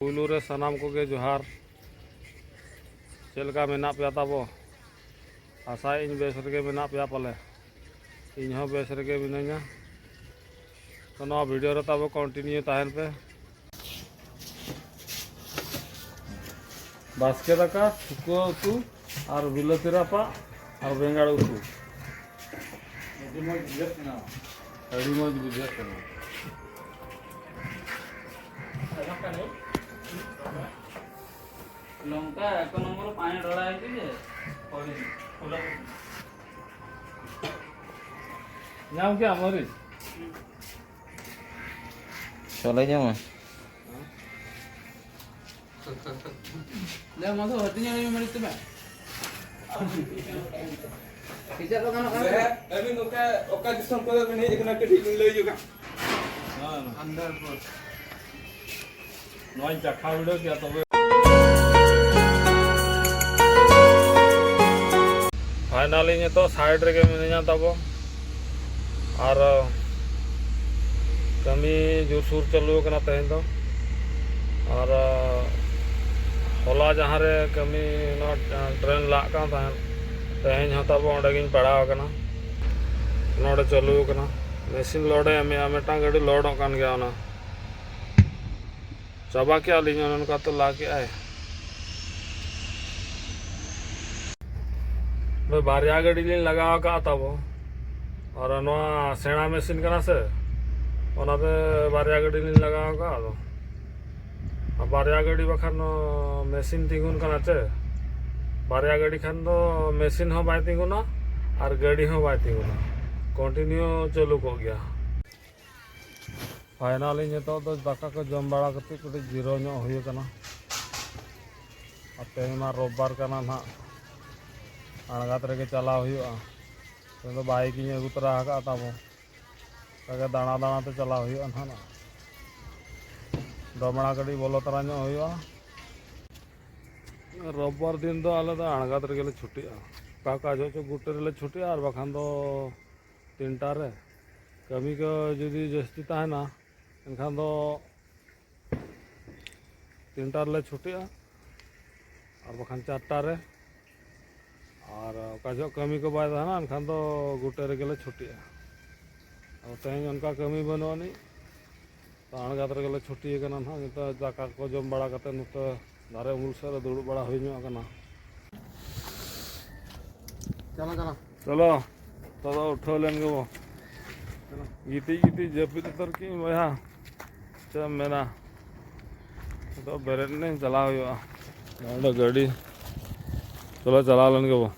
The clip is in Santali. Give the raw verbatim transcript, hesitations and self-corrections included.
ᱯᱩᱭᱞᱩ ᱨᱮ ᱥᱟᱱᱟᱢ ᱠᱚᱜᱮ ᱡᱚᱦᱟᱨ᱾ ᱪᱮᱫ ᱞᱮᱠᱟ ᱢᱮᱱᱟᱜ ᱯᱮᱭᱟ ᱛᱟᱵᱚ? ᱟᱥᱟᱭᱟᱹᱧ ᱵᱮᱥ ᱨᱮᱜᱮ ᱢᱮᱱᱟᱜ ᱯᱮᱭᱟ ᱯᱟᱞᱮ᱾ ᱤᱧ ᱦᱚᱸ ᱵᱮᱥ ᱨᱮᱜᱮ ᱢᱤᱱᱟᱹᱧᱟ᱾ ᱛᱚ, ᱱᱚᱣᱟ video ᱨᱮ ᱛᱟᱵᱚ continue ᱛᱟᱦᱮᱱ ᱯᱮ᱾ ᱵᱟᱥᱠᱮ ᱫᱟᱠᱟ, ᱥᱩᱠᱟᱹ ᱩᱛᱩ ᱟᱨ ᱵᱤᱞᱟᱹᱛᱤ ᱨᱟᱯᱟᱜ ᱟᱨ ᱵᱮᱸᱜᱟᱲ ᱩᱛᱩ᱾ ᱟᱹᱰᱤ ᱢᱚᱡᱽ ᱵᱩᱡᱷᱟᱹᱜ ᱠᱟᱱᱟ᱾ ᱟᱹᱰᱤ ᱢᱚᱡᱽ ᱵᱩᱡᱷᱟᱹᱜ ᱠᱟᱱᱟ᱾ ᱞᱚᱝᱠᱟ ᱮᱠ ᱱᱚᱢᱵᱚᱨ ᱯᱟᱸᱪ ᱰᱷᱚᱲᱟ ᱦᱚᱪᱚ ᱡᱮ, ᱦᱳᱭ, ᱯᱷᱩᱞᱟ᱾ ᱧᱟᱢ ᱠᱮᱜᱼᱟᱢ ᱢᱟᱹᱨᱤᱪ? ᱪᱚᱞᱮ ᱡᱚᱢᱟ᱾ ᱞᱮ, ᱢᱟ ᱫᱚ ᱦᱟᱹᱴᱤᱧ ᱟᱹᱜᱩᱭ ᱢᱮ ᱢᱟᱹᱨᱤᱪ ᱛᱚᱵᱮ᱾ ᱯᱤᱡᱟ ᱫᱚ ᱜᱟᱱᱚᱜ ᱠᱟᱱᱟ ᱛᱚ? ᱟᱹᱵᱤᱱ ᱚᱠᱟ, ᱚᱠᱟ ᱫᱤᱥᱚᱢ ᱠᱷᱚᱱ ᱵᱤᱱ ᱦᱮᱡ ᱟᱠᱟᱱᱟ, ᱠᱟᱹᱴᱤᱡ ᱵᱤᱱ ᱞᱟᱹᱭ ᱧᱚᱜᱟ? ᱦᱮᱸ᱾ ᱟᱱᱫᱟᱨᱯᱩᱨ᱾ ᱱᱚᱣᱟᱧ ᱪᱟᱠᱷᱟ ᱵᱤᱰᱟᱹᱣ ᱠᱮᱫᱟ ᱛᱚᱵᱮ᱾ Finally ᱱᱤᱛᱚᱜ site ᱨᱮᱜᱮ ᱢᱤᱱᱟᱹᱧᱟ ᱛᱟᱵᱚ᱾ ᱟᱨ ᱠᱟᱹᱢᱤ ᱡᱳᱨᱥᱳᱨ ᱪᱟᱹᱞᱩ ᱟᱠᱟᱱᱟ ᱛᱮᱦᱮᱧ ᱫᱚ᱾ ᱟᱨ ᱦᱚᱞᱟ ᱡᱟᱦᱟᱸ ᱨᱮ ᱠᱟᱹᱢᱤ, ᱱᱚᱣᱟ ᱰᱨᱮᱱ ᱞᱟᱜ ᱠᱟᱱ ᱛᱟᱦᱮᱸᱫ, ᱛᱮᱦᱮᱧ ᱦᱚᱸ ᱛᱟᱵᱚ ᱚᱸᱰᱮ ᱜᱤᱧ ᱯᱟᱲᱟᱣ ᱟᱠᱟᱱᱟ᱾ ᱱᱚᱰᱮ ᱪᱟᱹᱞᱩ ᱟᱠᱟᱱᱟ, ᱢᱮᱥᱤᱱ ᱞᱳᱰ ᱮ ᱮᱢᱮᱜᱼᱟ, ᱢᱤᱫᱴᱟᱝ ᱜᱟᱹᱰᱤ ᱞᱳᱰᱚᱜ ᱠᱟᱱ ᱜᱮᱭᱟ᱾ ᱚᱱᱟ ᱪᱟᱵᱟ ᱠᱮᱜᱼᱟ ᱞᱤᱧ, ᱚᱱᱮ ᱚᱱᱠᱟ ᱛᱚ ᱞᱟ ᱠᱮᱜᱼᱟᱭ᱾ ᱱᱚᱜᱼᱚᱭ ᱵᱟᱨᱭᱟ ᱜᱟᱹᱰᱤ ᱞᱤᱧ ᱞᱟᱜᱟᱣ ᱟᱠᱟᱫᱼᱟ ᱛᱟᱵᱚ, ᱟᱨ ᱱᱚᱣᱟ ᱥᱮᱬᱟ ᱢᱮᱥᱤᱱ ᱠᱟᱱᱟ ᱥᱮ, ᱚᱱᱟᱛᱮ ᱵᱟᱨᱭᱟ ᱜᱟᱹᱰᱤ ᱞᱤᱧ ᱞᱟᱜᱟᱣ ᱟᱠᱟᱫᱼᱟ᱾ ᱟᱫᱚ ᱟᱨ ᱵᱟᱨᱭᱟ ᱜᱟᱹᱰᱤ ᱵᱟᱠᱷᱟᱱ ᱢᱮᱥᱤᱱ ᱛᱤᱸᱜᱩᱱ ᱠᱟᱱᱟ ᱪᱮ, ᱵᱟᱨᱭᱟ ᱜᱟᱹᱰᱤ ᱠᱷᱟᱱ ᱫᱚ ᱢᱮᱥᱤᱱ ᱦᱚᱸ ᱵᱟᱭ ᱛᱤᱸᱜᱩᱱᱟ ᱟᱨ ᱜᱟᱹᱰᱤ ᱦᱚᱸ ᱵᱟᱭ ᱛᱤᱸᱜᱩᱱᱟ, continue ᱪᱟᱹᱞᱩ ᱠᱚᱜ ᱜᱮᱭᱟ᱾ Finally ᱱᱤᱛᱚᱜ ᱫᱚ ᱫᱟᱠᱟ ᱠᱚ ᱡᱚᱢ ᱵᱟᱲᱟ ᱠᱟᱛᱮ ᱠᱟᱹᱴᱤᱡ ᱡᱤᱨᱟᱹᱣ ᱧᱚᱜ ᱦᱩᱭ ᱟᱠᱟᱱᱟ᱾ ᱟᱨ ᱛᱮᱦᱮᱧ ᱢᱟ ᱨᱳᱵᱵᱟᱨ ᱠᱟᱱᱟ ᱱᱟᱦᱟᱜ, ᱟᱬᱜᱟᱛ ᱨᱮᱜᱮ ᱪᱟᱞᱟᱣ ᱦᱩᱭᱩᱜᱼᱟ᱾ ᱛᱮᱦᱮᱧ ᱫᱚ bike ᱤᱧ ᱟᱹᱜᱩ ᱛᱚᱨᱟ ᱟᱠᱟᱫᱼᱟ ᱛᱟᱵᱚ, ᱚᱱᱠᱟᱜᱮ ᱫᱟᱬᱟ ᱫᱟᱬᱟ ᱛᱮ ᱪᱟᱞᱟᱣ ᱦᱩᱭᱩᱜᱼᱟ ᱱᱟᱦᱟᱜ᱾ ᱫᱚᱢᱲᱟ ᱠᱟᱹᱴᱤᱡ ᱵᱚᱞᱚ ᱛᱚᱨᱟ ᱧᱚᱜ ᱦᱩᱭᱩᱜᱼᱟ᱾ ᱨᱳᱵᱵᱟᱨ ᱫᱤᱱ ᱫᱚ ᱟᱞᱮ ᱫᱚ ᱟᱬᱜᱟᱛ ᱨᱮᱜᱮ ᱞᱮ ᱪᱷᱩᱴᱤᱜᱼᱟ᱾ ᱚᱠᱟ ᱚᱠᱟ ᱡᱚᱦᱚᱜ ᱪᱚ ᱜᱩᱴᱟᱹ ᱨᱮᱞᱮ ᱪᱷᱩᱴᱤᱜᱼᱟ, ᱟᱨ ᱵᱟᱠᱷᱟᱱ ᱫᱚ ᱛᱤᱱᱴᱟ ᱨᱮ᱾ ᱠᱟᱹᱢᱤ ᱠᱚ ᱡᱩᱫᱤ ᱡᱟᱹᱥᱛᱤ ᱛᱟᱦᱮᱱᱟ, ᱮᱱᱠᱷᱟᱱ ᱫᱚ ᱛᱤᱱᱴᱟ ᱨᱮᱞᱮ ᱪᱷᱩᱴᱤᱜᱼᱟ, ᱟᱨ ᱵᱟᱠᱷᱟᱱ ᱪᱟᱨᱴᱟ ᱨᱮ᱾ ᱟᱨ ᱚᱠᱟ ᱡᱚᱦᱚᱜ ᱠᱟᱹᱢᱤ ᱠᱚ ᱵᱟᱭ ᱛᱟᱦᱮᱱᱟ, ᱮᱱᱠᱷᱟᱱ ᱫᱚ ᱜᱚᱴᱟ ᱨᱮᱜᱮ ᱞᱮ ᱪᱷᱩᱴᱤᱜᱼᱟ᱾ ᱟᱫᱚ ᱛᱮᱦᱮᱧ ᱚᱱᱠᱟ ᱠᱟᱹᱢᱤ ᱵᱟᱹᱱᱩᱜ ᱟᱹᱱᱤᱡ, ᱛᱚ ᱟᱬᱜᱟᱛ ᱨᱮᱜᱮ ᱞᱮ ᱪᱷᱩᱴᱤ ᱟᱠᱟᱱᱟ ᱱᱟᱦᱟᱜ᱾ ᱱᱤᱛᱚᱜ ᱫᱟᱠᱟ ᱠᱚ ᱡᱚᱢ ᱵᱟᱲᱟ ᱠᱟᱛᱮ ᱱᱚᱛᱮ ᱫᱟᱨᱮ ᱩᱢᱩᱞ ᱥᱮᱫ ᱨᱮ ᱫᱩᱲᱩᱵ ᱵᱟᱲᱟ ᱦᱩᱭ ᱧᱚᱜ ᱟᱠᱟᱱᱟ᱾ ᱪᱟᱞᱟᱜ ᱠᱟᱱᱟ᱾ ᱪᱚᱞᱚ, ᱛᱚ ᱫᱚ ᱩᱴᱷᱟᱹᱣ ᱞᱮᱱ ᱜᱮᱵᱚ᱾ ᱜᱤᱛᱤᱡ ᱜᱤᱛᱤᱡ ᱡᱟᱹᱯᱤᱫ ᱩᱛᱟᱹᱨ ᱠᱤᱧ ᱵᱚᱭᱦᱟ᱾ ᱪᱮᱫ ᱮᱢ ᱢᱮᱱᱟ? ᱱᱤᱛᱚᱜ ᱵᱮᱨᱮᱫ ᱮᱱᱟᱹᱧ, ᱪᱟᱞᱟᱣ ᱦᱩᱭᱩᱜᱼᱟ᱾ ᱱᱚᱰᱮ ᱜᱟᱹᱰᱤ, ᱪᱚᱞᱚ ᱪᱟᱞᱟᱣ ᱞᱮᱱ ᱜᱮᱵᱚ᱾